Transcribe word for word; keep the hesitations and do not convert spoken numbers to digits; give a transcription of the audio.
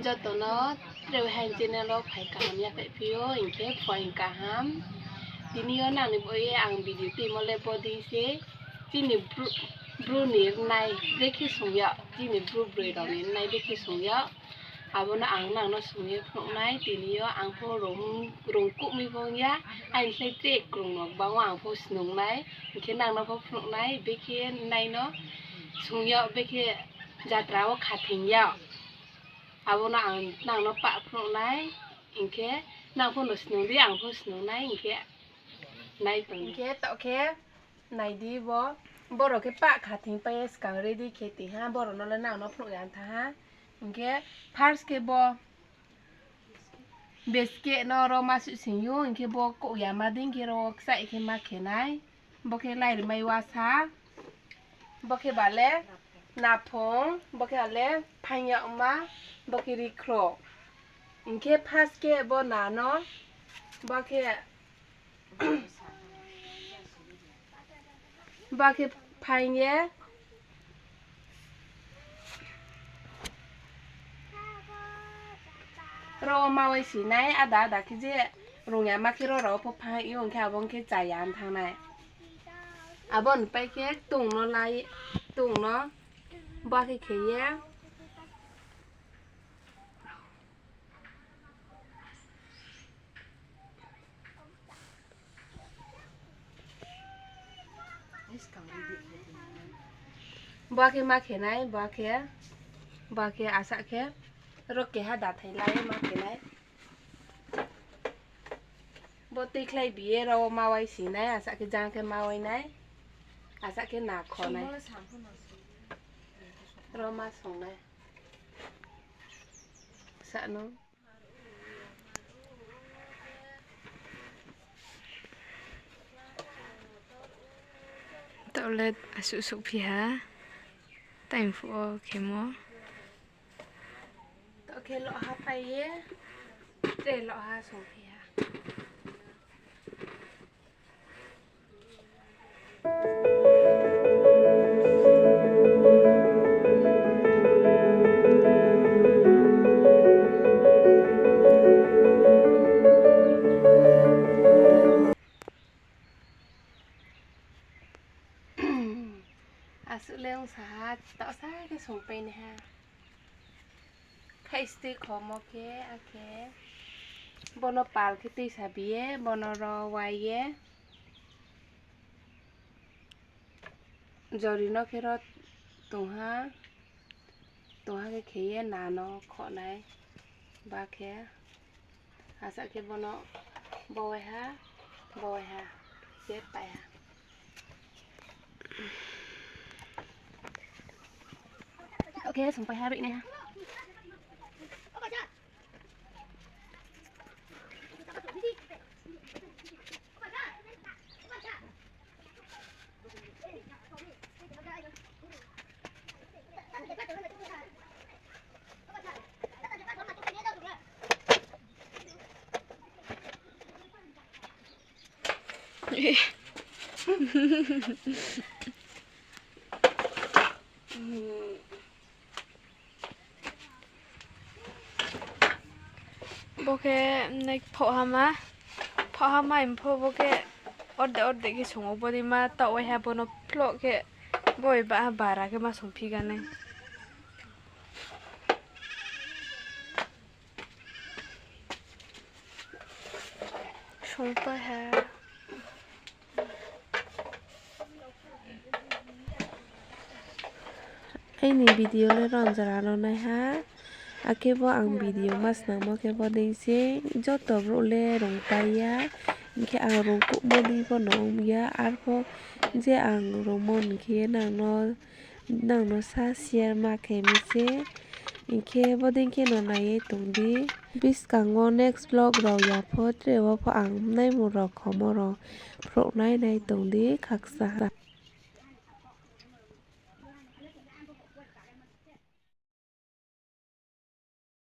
Joto no tre hai channel wo phai kaham yaphaih phi ou, hing khe phuaing kaham. Tini yo nang ni bo ye ang video tuimo le bo dei se. Chini Bru, Bru ni rnai brekhe sung yag, chini Bru broi rao ni rnai brekhe sung yag, abo no ang nang no sung ye phnuh nai. Tini yo ang pho rung, rungkuh mi pho ong ya, aini slái tre krung no gbang wo ang pho snung nai, hing khe nang no pho phnuh nai, brekhe nai no sung yag, brekhe jatra wo khathing yag. Abo no ang nang no pah phnuh nai, hing khe nang pho no snung di, ang pho snung nai, hing khe nai tong. Hing khe taoh khe nai di bo, boro khe pah khathing pai ye skang ready khe tong ha, boro no le nang no phnuh ya thanng ha. Hing khe first khe bo biscuit no ro ma suh sing ou, hing khe bo kouh ya ma dei khe ro kchaih khe ma khe nai. Bo khe lairmai wasa, bo khe ba le naphung, bo khe ba le phaing yagma, bo khe rikhro. Hing khe first khe bo na no, bo khe, bo khe phaing ye ro wo ma wai si nai, ada ada khe je rung ya ma khe ro rao pho phaing ou, hing khe abo ong khe chaya thanng nai. Abo ni pai khe tung no lai, tung no ba khe khe ye. Ba khe ma khe nai, ba khe, ba khe asa khe, ro keha dathai lai ye ma khe nai. Bo tuikhlai bi ye ro wo ma wai si nai, asa khe jang khe ma wai nai, asa khe na kho nai. Ro ma song nai. Sa no. Taoh le asuh suhphi ha, time phuh wo khemo. Taoh khe loh ha pai ye, tre loh ha songphi ha. Asuh le ongsa ha, taohsa khe songpai nai ha. Khaistui khomo khe, akhe bono pal khe tuisa bi ye, bono ro wai ye. Jori no khe ro tongha, tongha khe khe ye na no khoh nai. Ba khe, asa khe bono bowai ha, bowai ha, khe pai ha. Oke, songpai ha, ruinai ha. Bo khe nai phoh hama, phoh hama hing pho bo khe ordek ordek khe song ou, bo dei ma taoh waiha bono phloh khe, bo bai ba ha bara khe ma songphi ganai. Songpai ha. Aini video le ron jora ro nai ha. Akhe bo ang video ma snangmo khe bo dei se, joto brouh le rungpai ya. Hing khe ang rungkuhmo dei pho no ong ya. Arpho je ang rungmo hing khe nang no, nang no sa share ma khe mi se. Hing khe bo dei khe no nai ye tong di. Buskang wo next vlog rao ya pho tre wo pho ang naimung rao khomo rao phruh nai nai tong di khaksa ha.